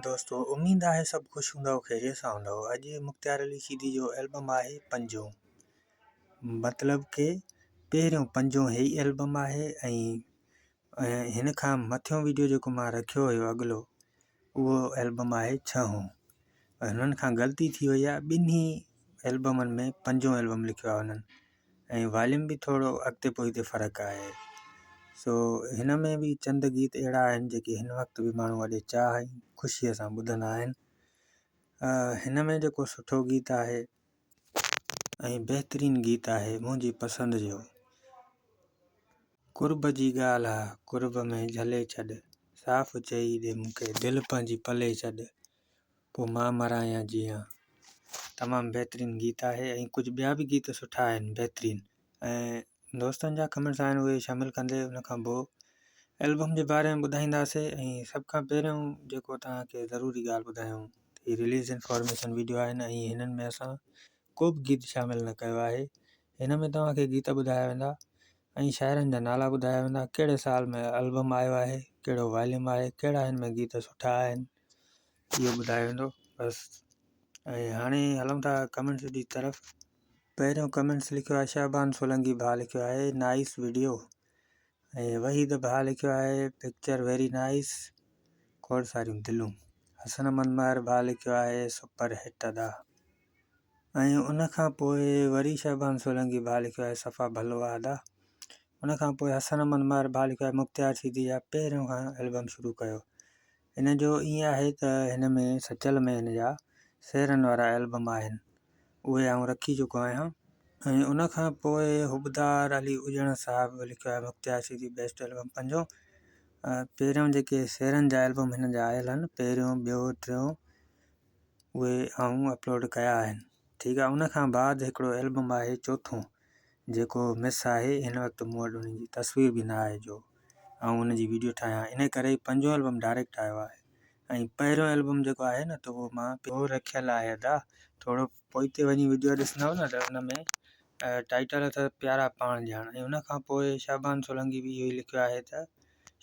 دوستو اميد آهي سڀ خوش هوندؤ خيريت سان هوندؤ اڄ مختيار علي شيدي جو البم آهي پنجون مطلب ڪي پهريون پنجون هي البم آهي ۽ هن کان مٿيون ويڊيو جيڪو مان رکيو هيو اڳلو اهو البم آهي ڇهون هنن کان غلطي ٿي وئي آهي ٻنهي البمن ۾ پنجون البم لکيو آهي هنن ۽ واليوم به ٿورو اڳتي پوئتي فرق آهي سو هن ۾ به چند گيت اهڙا آهن جيڪي هن وقت به ماڻهو وڏي چاهه ۽ خوشيء سان ٻڌندا آهن هن ۾ جيڪو سٺو گيت آهي ۽ بهترين گيت آهي منهنجي پسند جو قرب جي ڳالهه آ قرب ۾ جهلي ڇڏ صاف چئي ڏي مون کي دل پنهنجي پلي ڇڏ پوء مان مران يا جيئان. تمام بهترين گيت آهي ۽ ڪجهه ٻيا به گيت سٺا آهن بهترين ۽ دوستن جا ڪمينٽس آهن اهي شامل ڪندي ان کان پوء البم جي باري ۾ ٻڌائينداسي ۽ سڀ کان پهريون جيڪو توهان کي ضروري ڳالهه ٻڌايون هي رليز انفارميشن ويڊيو آهن ۽ هنن ۾ اسان ڪو به گيت شامل نه ڪيو آهي هن ۾ توهان کي گيت ٻڌايا ويندا ۽ شاعرن جا نالا ٻڌايا ويندا ڪهڙي سال ۾ البم آيو آهي ڪهڙو واليوم آهي ڪهڙا هن ۾ گيت سٺا آهن اهو ٻڌايو ويندو بس ۽ هاڻي هلون ٿا ڪمينٽس جي طرف پهريون ڪمينٽس لکيو آهي شهبان سولنگي ڀاء لکيو آهي نائس ويڊيو ۽ وحيد ڀاء لکيو آهي پڪچر ويري نائس کوڙ ساريون دلون حسن احمد مهر ڀاء لکيو آهي سپر هٽ ادا ۽ ان کان پوء وري شهبان سولنگي ڀاء لکيو آهي صفا ڀلو آ ادا ان کان پوء حسن احمد مهر ڀاء لکيو آهي مختيار شيدي جا پهريون کان البم شروع ڪيو ان جو ائين آهي ته هن ۾ سچل ۾ هن جا سيرن وارا البم آهن اهي آئون رکي چڪو آهيان. ۽ ان کان پوء حبدار علي اڄڻ صاحب لکيو آهي مختيار شيدي بيسٽ البم پنجون پهريون جيڪي سيرن جا البم هن جا آيل آهن پهريون ٻيو ٽيون اهي آئون اپلوڊ ڪيا آهن ٺيڪ آهي ان کان بعد هڪڙو البم آهي چوٿون جيڪو مس آهي هن وقت مون وٽ ان جي تصوير به نه آهي جو آئون ان جي ويڊيو ٺاهيان ان ڪري پنجون البم ڊائريڪٽ آيو آهي ۽ پهريون البم جيڪو آهي نه ته اهو مان اهو رکيل آهي ادا ٿورو پوئتي وڃي ويڊيو ڏسندو نه ته ان ۾ ٽائيٽل اٿس پيارا پاڻ ڄاڻ ۽ ان کان پوء شعبان سولنگي به اهو ئي لکيو آهي ته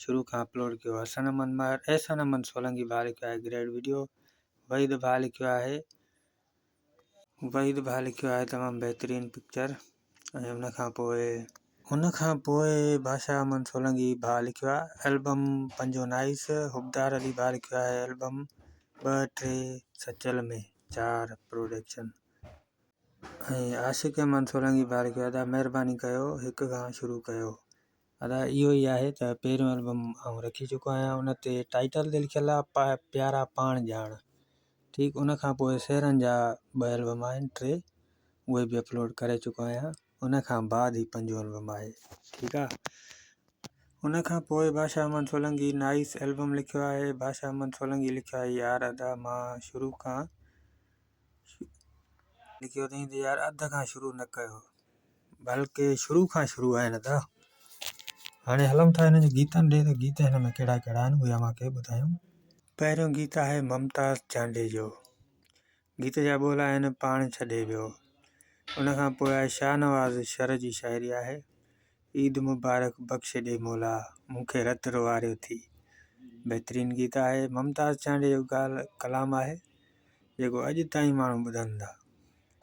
شروع کان اپلوڊ ڪيو حسن احمد مهر احسان احمد سولنگي ڀاء لکيو آهي گريٽ ويڊيو وحيد ڀاء لکيو آهي وحيد ڀاء لکيو آهي تمام بهترين پڪچر ۽ ان کان پوء ان کان پوء بادشاهه احمد سولنگي ڀاء لکيو آهي البم پنجون نائيس حبدار علي ڀاء لکيو آهي البم ٻه ٽي سچل ۾ چار پروڊڪشن ۽ عاشق احمد سولنگي ڀاء لکيو آهي ادا مهرباني ڪيو هڪ کان شروع ڪيو ادا اهو ئي آهي ته پهريون البم آئون رکي چڪو آهيان ان تي ٽائيٽل تي لکيل آهي پيارا پاڻ ڄاڻ ٺيڪ ان کان پوء سيرن جا ٻه البم آهن ٽي اهي به اپلوڊ ڪري چڪو آهيان ان کان بعد هي پنجون البم آهي ٺيڪ آهي ان کان پوء بادشاهه احمد سولنگي نائيس البم لکيو آهي بادشاهه احمد سولنگي لکيو آهي يار ادا مان شروع کان لکيو اٿئي ته يار اڌ کان شروع نه ڪيو بلڪه شروع کان شروع آهن ادا. هاڻي هلون ٿا هن جي گيتن ڏي ته گيت هن ۾ ڪهڙا ڪهڙا آهن اهي اوهان کي ٻڌايون. پهريون گيت آهي ممتاز چانڊيي جو. گيت جا ٻول آهن پاڻ ڇڏي ويو. ان کان پوء آهي شاهنواز شر جي شاعري آهي عيد مبارڪ بخش ڏي مولا مون کي رت روئاريو ٿي. بهترين گيت آهي ممتاز چانڊيي جو ڳالهه ڪلام آهي جيڪو اڄ تائين ماڻهو ٻڌن ٿا.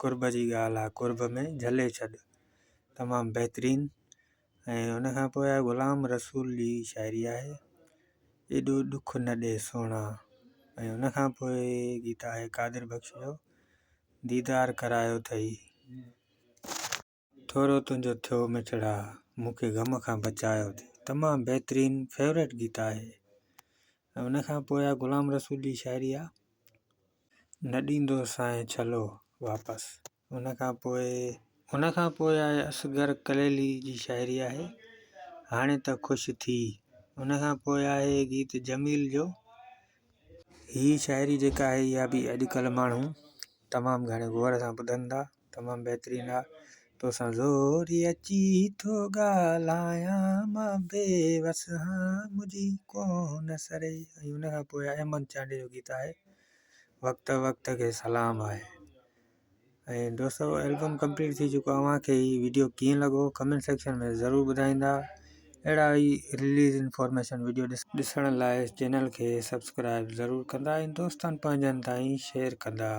قرب جي ڳالهه آ قرب ۾ جهلي ڇڏ تمام بهترين ۽ ان کان پوء آهي غلام رسول جي شاعري آهي ايڏو ڏک نه ڏي سهڻا ۽ ان کان پوء گيت آهي قادر بخش جو ديدار ڪرايو اٿئي ٿورو تنهنجو ٿيو مٺڙا مون کي غم کان بچايو اٿئي تمام بهترين فيورٽ گيت آهي ۽ ان کان پوء آهي غلام رسول جي شاعري آهي نه ڏيندو سانء ڇلو واپس. ان کان پوء. ان کان پوء آهي اصغر ڪليلي جي شاعري آهي هاڻي ته خوش ٿي. ان کان پوء آهي گيت جميل جو. هي شاعري جيڪا آهي اها به اڄڪلهه ماڻهو تمام گهڻي غور سان ٻڌن ٿا. تمام بهترين آ توسان زوري اچي ٿو ڳالهايان مان بي وس هان منهنجي ڪونه سري ۽ ان کان پوء احمد چانڊيي جو گيت آهي وقت وقت کي سلام آهي ۽ دوستو البم ڪمپليٽ ٿي چڪو اوهان کي هي ويڊيو ڪيئن لڳو ڪمينٽ سيڪشن ۾ ضرور ٻڌائيندا. اهڙا ئي رليز انفارميشن وڊيو ڏسڻ لاء چينل کي سبسڪرائب ضرور ڪندا ۽ دوستن پنهنجن تائين شيئر ڪندا.